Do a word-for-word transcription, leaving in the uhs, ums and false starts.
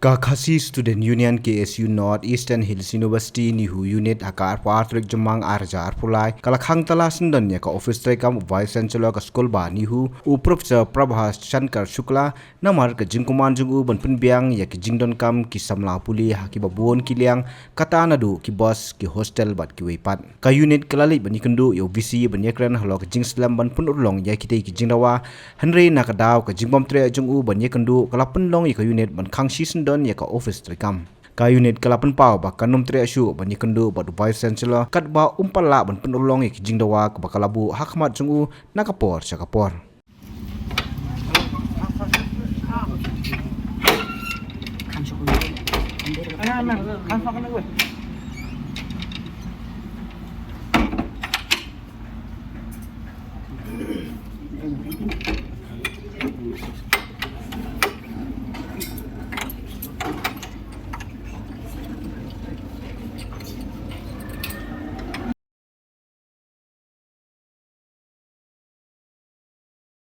Ka Khasi Student Union, K S U, North Eastern Hills University, NEHU Unit, ha ka arphew ar tarik Jymmang ar hajar arphew lai, ka la khang tala syndon ïa ka office treikam u Vice Chancellor ka skul ba NEHU, u Professor Prabhas Shankar Shukla, namar ka jingkyrmen jong u ban pynbiang ïa ki jingdonkam ki samla pule ha kiba bun ki liang, kata naduh ki bus, ki hostel bad kiwei pat. Ka unit ka la leit ban ïakynduh ïa u V C ban ïakren halor ka jingslem ban pynurlong ïa kitei ki jingdawa, hynrei na ka daw ka jingbym treh jong u ban ïakynduh ka la pynlong ïa ka unit ban khang shi syndon ïa ka office treikam. Ka unit ka la pynpaw ba kan ym treh shuh ban ïakynduh bad u Vice Chancellor katba um pat lah ban pynurlong ïa ki jingdawa kaba ka la buh ha khmat jong u na ka por sha ka por.